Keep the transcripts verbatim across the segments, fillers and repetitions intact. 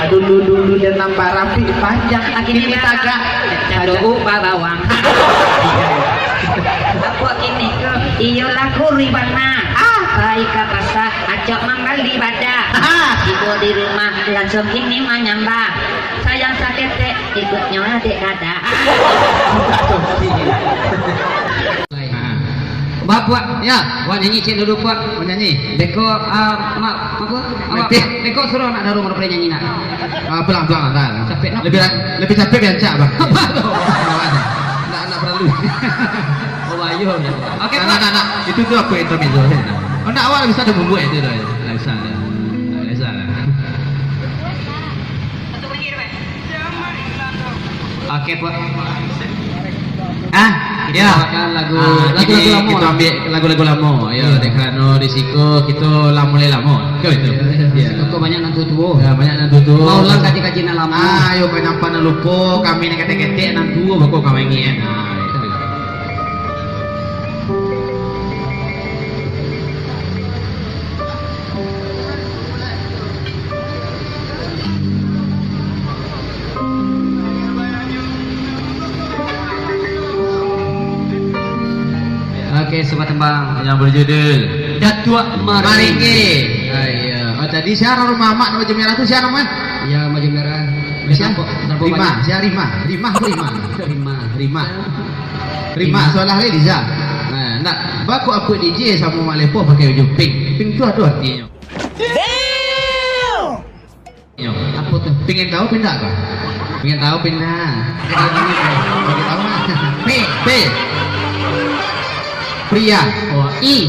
Dulu-dulu dia nampak rapi panjang, kini tagak. Cando upa bawang. Apo kini ko? Iyolah kuribana. Ah. Pai ka pasa, acok mambali bada. Ah. Tibo di rumah, langsung kini manyambah. Sayang saketek, ikutnyo dek dada. Bapuak. Ya. Wak nyanyi ciek dulu, Puak. Wak nyanyi. Beko, ah, ma-, apo? Awak, beko suruah anak daru marapo nyanyi nak. Ah, pulang, pulang, pulang. Capek, nak? Lebih, lebih capek biar cak, Bang. Apa tu? Nak, nak perlu. Oh, ayo. Oke, nak, Puak. Nak, nak, nak. Itu tu apa intermezzo, ya, nak? Oh, nak, awak bisa ada membuat itu dah. Tak bisa, dah. Tak bisa, dah. Oke, Puak. Ah, ya. Kita bawakan lagu, ah, lagu-lagu kini lamo kita lah. Ambiak lagu-lagu lamo. Ya, iya. Dek karano di siko kito lah mulai lamo. Kan itu? Iya, iya. Iya. Di siko banyak nan tuo-tuo. Ya, banyak nan tuo-tuo. Maulang kaji-kaji nan lamo. Ah, ayo, banyak nan lupo, kami nan ketek-ketek, nan tuo bako kami ingin. Ah, itu. Oke, sebuah tembang yang berjudul Datuak Maringgi. Maringgi. Ah, iya. Oh, tadi siapa rumah Mak nama Jemera tu, siapa nama? Ya, Mak Jemera. Siapa? Rima. Siapa Rima? Rima. Rima. Rima. Rima. Rima, soalah lai, Liza. Nah, nak bako apo D J samo Mak Lepoh pakai baju pink? Pink tu ado artinyo. Damn! Yo. Apo tu? Pengen tahu pindah kah? Pengen tahu pindah. Pengen tahu mah. P. P. Pria. Oh, I.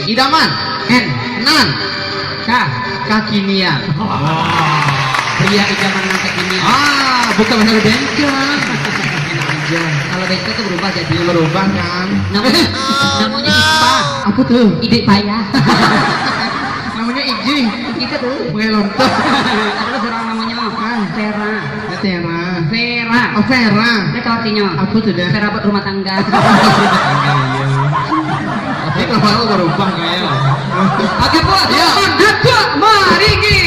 Idaman. N. Nan. Ka. Kakinian. Wah. Pria idaman nan kakinian. Ah, bukan masalah bencong. Enak aja. Kalau bencong tu berubah jadi. Berubah kan? Namanya, namanya Ipa. Apa tu? Idik payah. Namanya Iji. Kita tu. Pakai lontong. Ada seorang namanya, ah, Vera. Ya, Tera. Vera. Oh, Vera. Dia tahu artinya? Apa tu dah? Perabot rumah tangga. Iya. Tapi kalau mau berubah kayak. Oke, Puak. Ya. Datuak Maringgi.